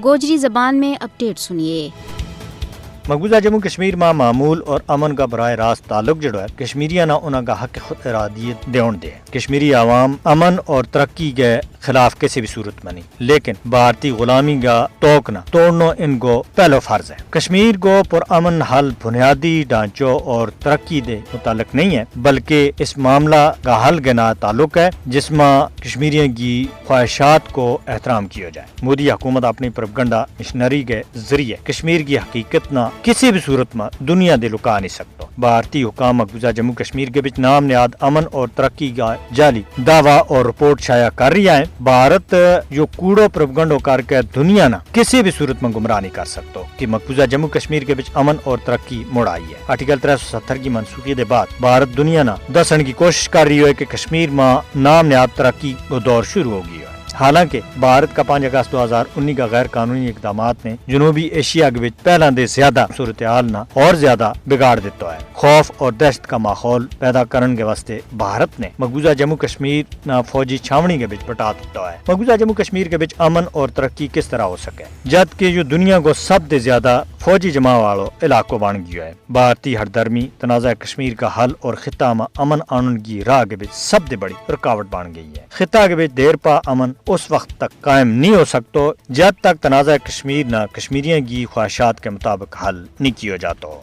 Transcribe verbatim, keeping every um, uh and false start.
گوجری زبان میں اپڈیٹ سنیے۔ مقبوضہ جموں کشمیر ما معمول اور امن کا براہ راست تعلق جڑو ہے، کشمیریاں نا انہاں کا حق خود ارادیت دیون دے۔ کشمیری عوام امن اور ترقی کے خلاف کسی بھی صورت ما نہیں، لیکن بھارتی غلامی کا توک نا توڑنو ان کو پہلو فرض ہے۔ کشمیر کو پر امن حل بنیادی ڈھانچوں اور ترقی دے متعلق نہیں ہے، بلکہ اس معاملہ کا حل کے نا تعلق ہے، جس ما کشمیریوں کی خواہشات کو احترام کیو جائے۔ مودی حکومت اپنی پروپیگنڈا مشنری کے ذریعے کشمیر کی حقیقت نا کسی بھی صورت ما دنیا دے لکا نہیں سکتو۔ بھارتی حکام مقبوضہ جموں کشمیر کے بچ نام نہاد امن اور ترقی کا جعلی دعویٰ اور رپورٹ شائع کر رہی ہے۔ بھارت یوہ کوڑو پروپیگنڈو کر کے دنیا نا کسی بھی صورت ما گمراہ نہیں کر سکتو کہ مقبوضہ جموں کشمیر کے بچ امن اور ترقی مڑ آئی ہے۔ آرٹیکل ترے سو ستر کی منسوخی دے بعد بھارت دنیا نا دسن کی کوشش کر رہی ہوئے کہ کشمیر ما نام نہاد ترقی کو دور شروع ہو گئی ہوئے۔ حالانکہ بھارت کا پانچ اگست دو ہزار انی کا غیر قانونی اقدامات نے جنوبی ایشیا کے بچ پہلاں دے زیادہ صورتحال نا اور زیادہ بگاڑ دیتا ہے۔ خوف اور دہشت کا ماحول پیدا کرن کے واسطے بھارت نے مقبوضہ جموں کشمیر نا فوجی چھاونی کے بچ بٹا دیتا ہے۔ مقبوضہ جموں کشمیر کے بچ امن اور ترقی کس طرح ہو سکے، جد کہ یوہ دنیا کو سب دے زیادہ فوجی جماع واڑو علاقو بن گیو ہے۔ بھارتی ہر درمی تنازعہ کشمیر کا حل اور خطہ ما امن آنن کی راہ کے بچ سب دے بڑی رکاوٹ بن گئی ہے۔ خطہ کے بچ دیر پا امن اس وقت تک قائم نہیں ہو سکتو، جد تک تنازعہ کشمیر نا کشمیریاں کی خواہشات کے مطابق حل نہیں کیو جاتو۔